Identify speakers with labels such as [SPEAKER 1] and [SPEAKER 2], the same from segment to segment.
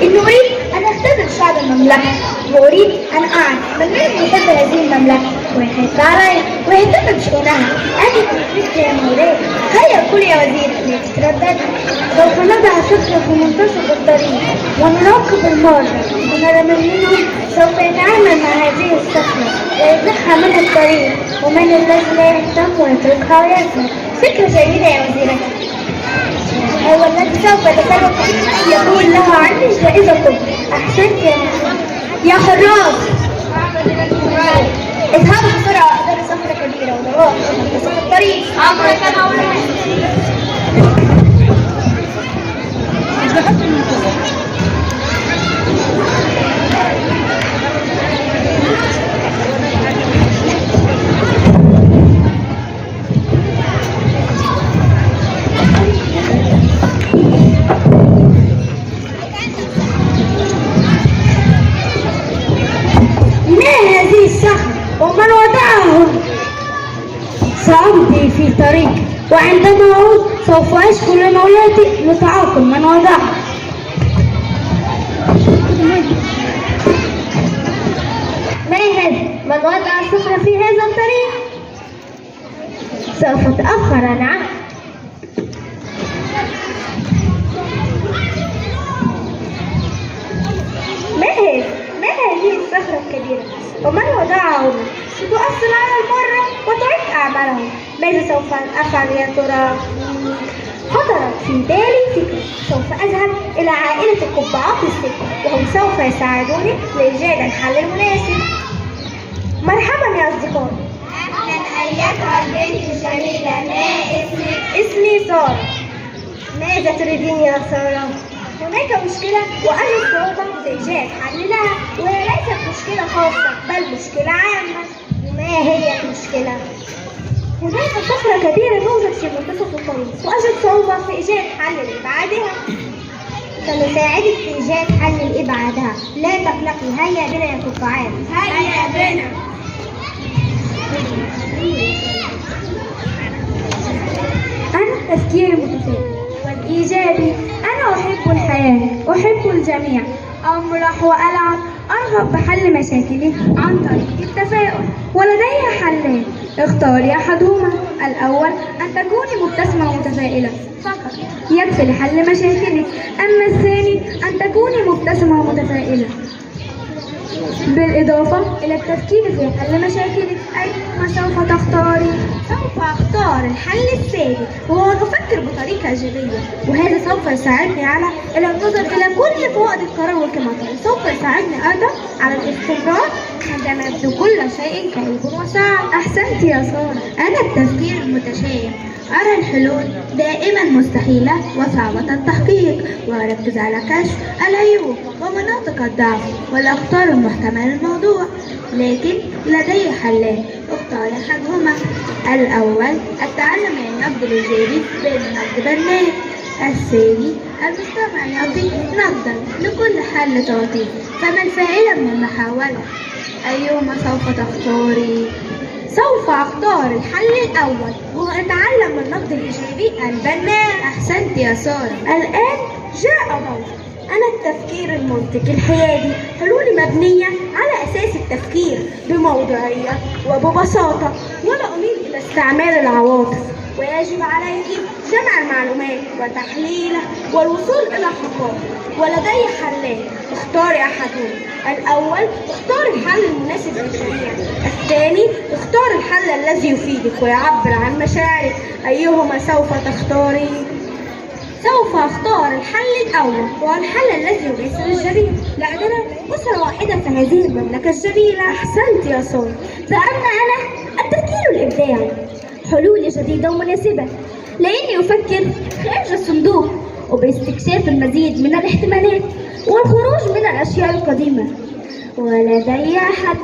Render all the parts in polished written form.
[SPEAKER 1] إنه أريد أن أختبر شعب المملكة، وأريد أن أعرف من يحب هذه المملكة ويحث علي ويهتم بشؤونها. أجد فكرة يا مولاي. هيا قل يا وزير، لا تتردد. سوف نضع فكرة في منتصف الطريق ونراقب المارة ونرى من منهم سوف يتعامل مع هذه الصخرة ويزحها من الطريق، ومن الذي لا يهتم ويتركها ويسمع. فكرة جيدة يا وزيرتي. هو الذي سوف يتصرف يقول له عني جائزة. أحسنت يا حراس. اذهبوا بسرعة، أقدر صخرة كبيرة ودراء منتصف الطريق. ومن وضعه سأمضي في طريق، وعندما أعود سوف أشكو لمولاتي لتعاقب من وضعه. ما هذا؟ من وضع الصخرة في هذا الطريق؟ سوف أتأخر عنه. ما هذه الصخرة الكبيرة؟ ومن وضعه؟ ستؤثر على المرة وتعيق أعمالهم. ماذا سوف أفعل يا ترى؟ خطرت في بالي فكرة. سوف أذهب إلى عائلة القبعات الست، وهم سوف يساعدوني لإيجاد الحل المناسب. مرحبا يا أصدقائي.
[SPEAKER 2] أهلا أيتها البنت الجميلة، ما اسمك؟
[SPEAKER 1] اسمي سارة. ماذا تريدين يا سارة؟ هناك مشكلة وأجد صعوبة في إيجاد حل لها، وهي ليست مشكلة خاصة بل مشكلة عامة. ما هي المشكلة؟ هناك صخرة كبيرة توجد في منتصف الطريق، وأجد صعوبة في إيجاد حل لإبعادها. سنساعدك في إيجاد حل لإبعادها، لا تقلقي. هيا بنا يا قبعات.
[SPEAKER 2] هيا بنا.
[SPEAKER 1] أنا التفكير المتفائل والإيجابي. أنا أحب الحياة، أحب الجميع، أمرح وألعب، أرغب بحل مشاكلي عن طريق التفاؤل. ولدي حلان، اختاري أحدهما. الأول أن تكوني مبتسمة ومتفائلة فقط، يكفي لحل مشاكلك. أما الثاني أن تكوني مبتسمة ومتفائلة بالإضافة إلى التفكير في حل مشاكلك. أيهما سوف تختاري؟ سوف أختار الحل الثاني، وهو أن أفكر بطريقة إيجابية، وهذا سوف يساعدني على النظر إلى كل فوائد القرار والكمثال. سوف يساعدني أيضا على الاستمرار عندما يبدو كل شيء كئيب وصعب. أحسنت يا سارة.
[SPEAKER 2] أنا التفكير المتشائم، أرى الحلول دائما مستحيلة وصعبة التحقيق، وأركز على كشف العيوب ومناطق الضعف والأخطار المحتملة للموضوع. لكن لدي حلان، اختار أحدهما. الأول التعلم عن النقد الإيجابي بالنقد بناء. الثاني المستمع يعطي نقدا لكل حل تعطيه، فما الفائدة من المحاولة؟ أيهما سوف تختاري؟
[SPEAKER 1] سوف أختار الحل الأول، وهو أتعلم النقد الإيجابي البناء.
[SPEAKER 2] أحسنت يا سارة.
[SPEAKER 1] الآن جاء دوري. أنا التفكير المنطقي الحيادي، حلولي مبنية على أساس التفكير بموضوعية وببساطة، ولا أميل إلى استعمال العواطف، ويجب عليك جمع المعلومات وتحليلها والوصول إلى حقائق. ولدي حلان، اختاري أحدهم. الأول اختار الحل المناسب للجميع. الثاني اختار الحل الذي يفيدك ويعبر عن مشاعرك. أيهما سوف تختاري؟ سوف أختار الحل الأول، وهو الحل الذي يمثل الجميع، لأننا أسرة واحدة في هذه المملكة الجميلة. أحسنت يا سارة. فأما أنا التفكير الإبداعي، حلول جديدة ومناسبة، لأني أفكر خارج الصندوق وباستكشاف المزيد من الاحتمالات والخروج من الأشياء القديمة. ولدي حلين،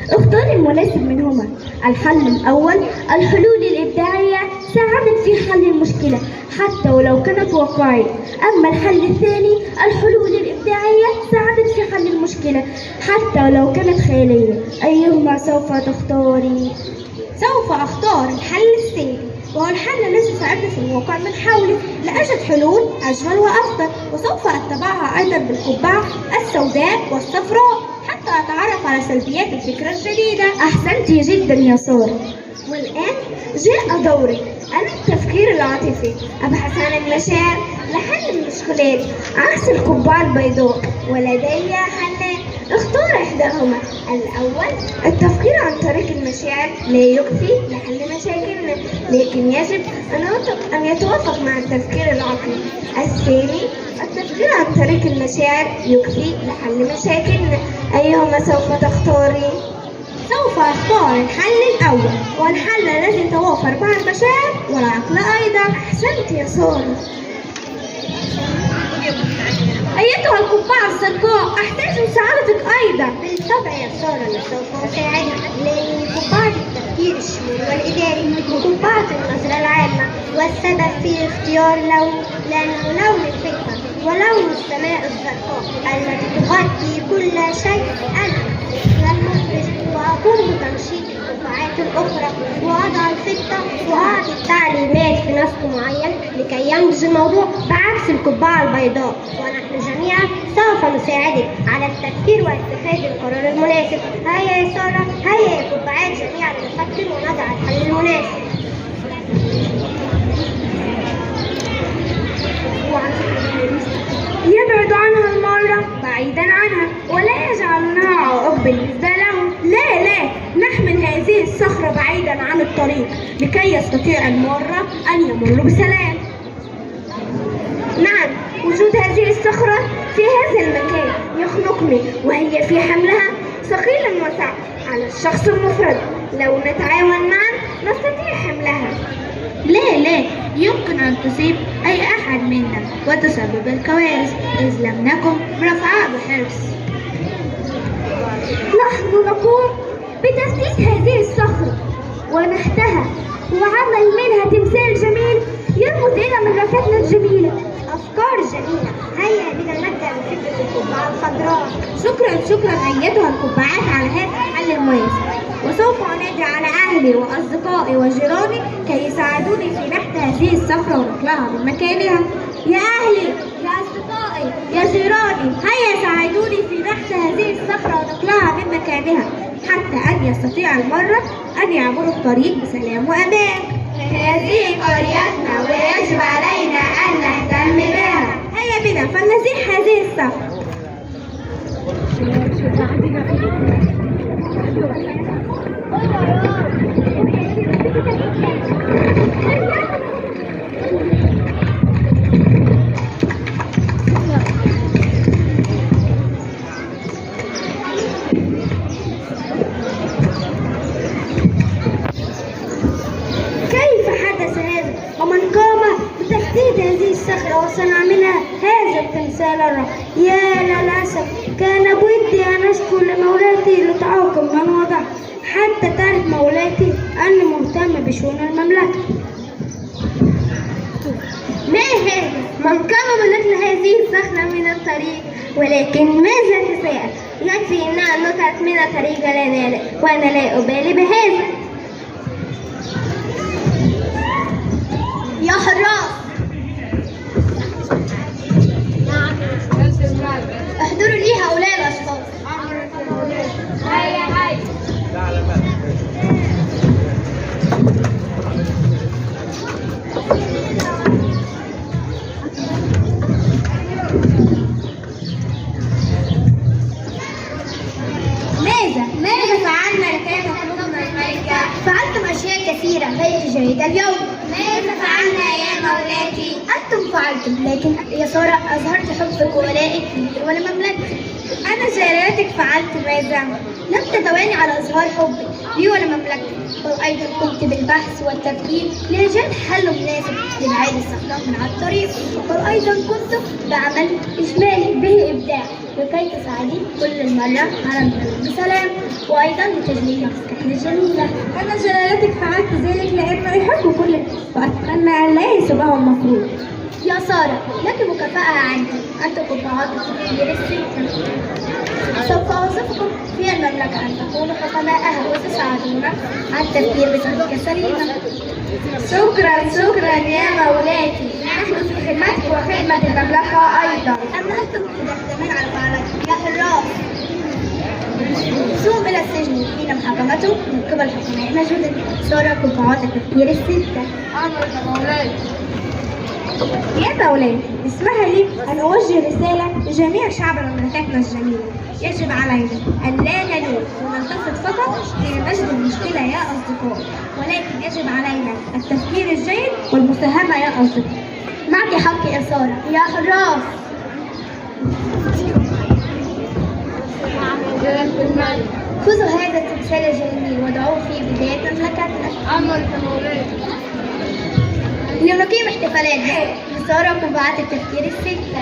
[SPEAKER 1] اختاري المناسب منهما. الحل الأول الحلول الإبداعية ساعدت في حل المشكلة حتى ولو كانت واقعية. أما الحل الثاني الحلول الإبداعية ساعدت في حل المشكلة حتى ولو كانت خيالية. أيهما سوف تختاري؟ سوف أختار الحل الثاني، وهو الحل الذي يساعدني في الواقع من حولي لأجد حلول أجمل وأفضل، وسوف أتبعها أيضا بالقبعة السوداء والصفراء حتى أتعرف على سلبيات الفكرة الجديدة.
[SPEAKER 2] أحسنت جدا يا سارة.
[SPEAKER 1] والآن جاء دوري أنا التفكير العاطفي، أبحث عن المشاعر لحل المشكلات عكس القبعة البيضاء، ولدي حلان اختار إحداهما. الأول التفكير عن طريق المشاعر لا يكفي لحل مشاكلنا، لكن يجب أن يتوافق مع التفكير العقلي. الثاني التفكير عن طريق المشاعر يكفي لحل مشاكلنا. أيهما سوف تختاري؟ سوف أختار الحل الأول، والحل الذي يتوافر مع المشاعر والعقل أيضا. أحسنت يا سارة. أيتها القبعة الزرقاء أحتاج مساعدتك أيضا.
[SPEAKER 2] بالطبع يا سارة أنا سوف أساعدك، لأن قبعة التفكير الشمولي والإداري وقبعة النظرة العامة، والسبب في اختيار لون لأنه لون الفكرة ولون السماء الزرقاء التي تغطي كل شيء. أنا المخرج وأقوم بتنشيط القبعات الأخرى وأضع الخطة وأعطي التعليمات في نسق معين لكي ينجز الموضوع بعكس القبعة البيضاء، ونحن جميعا سوف نساعدك على التفكير واتخاذ القرار المناسب. هيا يا سارة، هيا يا قبعات جميعا نفكر ونضع الحل المناسب.
[SPEAKER 1] يبعد عنها المرة بعيدا عنها ولا يجعلونها عائق بالنسبة لهم. لا نحمل هذه الصخرة بعيدا عن الطريق لكي يستطيع المارة أن يمر بسلام. نعم، وجود هذه الصخرة في هذا المكان يخنقني، وهي في حملها ثقيل وصعب على الشخص المفرد. لو نتعاون معا نستطيع حملها.
[SPEAKER 2] لا يمكن أن تصيب أي أحد منا وتسبب الكوارث إذ لم نكن رفعاء بحرص.
[SPEAKER 1] نحن نقوم بتفتيت هذه الصخرة ونحتها وعمل منها تمثال جميل يرمز إلى مدرستنا الجميلة.
[SPEAKER 2] أفكار جميلة، هيا بنا نبدأ بفكرة القبعة الخضراء.
[SPEAKER 1] شكرا أيتها القبعات على هذا الحل المناسب، وسوف أنادي على أهلي وأصدقائي وجيراني كي يساعدوني في نحت هذه الصخرة ونقلها من مكانها. يا أهلي، يا أصدقائي، يا جيراني، هيا ساعدوني في نحت هذه الصخرة ونقلها من مكانها حتى أن يستطيع المرة أن يعبروا الطريق بسلام وأمان.
[SPEAKER 2] هذه قريتنا ويجب علينا أن نهتم بها.
[SPEAKER 1] هيا بنا فلنزيح هذه الصخرة. وصنع منها هذا التمثال الرائع. يا للأسف كان بودي أن أشكو لمولاتي لتعاقب من وضع حتى تعرف مولاتي أني مهتم بشؤون المملكة. ما هذا؟ من قام بنقل هذه الصخرة من الطريق، ولكن ماذا تساءل؟ يكفي أنها نقلت من الطريق وأنا لا أبالي بهذا.
[SPEAKER 2] يا حراس، احضروا لي هؤلاء الأشخاص. هيا
[SPEAKER 1] ماذا فعلنا لكي تطلبنا الملكة؟
[SPEAKER 2] فعلتم أشياء كثيرة غير جيدة اليوم.
[SPEAKER 1] ماذا فعلنا يا مولاتي؟
[SPEAKER 2] أنتم فعلتم، لكن يا سارة أظهرت حبك وولائك لي ولمملكتي.
[SPEAKER 1] أنا جاريتك فعلت ماذا؟
[SPEAKER 2] لم تتواني على إظهار حبك لي ولمملكتي، بل أيضا قمت بالبحث والتفكير لإيجاد حل مناسب لإبعاد الصخرة من على الطريق، بل أيضا قمت بعمل إجمالي به إبداع لكي تساعدي كل مرة على النقل بسلام، وأيضا لتجميل نفسك الجميلة.
[SPEAKER 1] أنا جلالتك فعلت ذلك لأنه يحب كل وأتمنى أن لا يسبه المفروض.
[SPEAKER 2] يا سارة، لك مكافأة عندي، أنت قبعات التفكير الستة. سوف أوظفكم في المملكة أن تكونوا حكماءها وتساعدون على التفكير بطريقة سليمة.
[SPEAKER 1] شكرا يا مولاتي، نحن في خدمتك وخدمة المملكة أيضا.
[SPEAKER 2] أما أنتم تقدمون على فعلك يا حراس. سوم إلى السجن حين محاكمته من قبل حكمائنا الجدد. سارة قبعات التفكير الستة.
[SPEAKER 1] يا مولاي، اسمح لي أن أوجه رسالة لجميع شعب مملكتنا الجميلة. يجب علينا أن لا نلوم وننتقد فقط حين نجد المشكلة يا أصدقاء، ولكن يجب علينا التفكير الجيد والمساهمة يا أصدقاء.
[SPEAKER 2] معك حق يا سارة يا حراس. خذوا هذا التمثال الجميل وضعوه في بداية مملكتنا. لنقيم احتفالات بسارة قبعات التفكير الستة.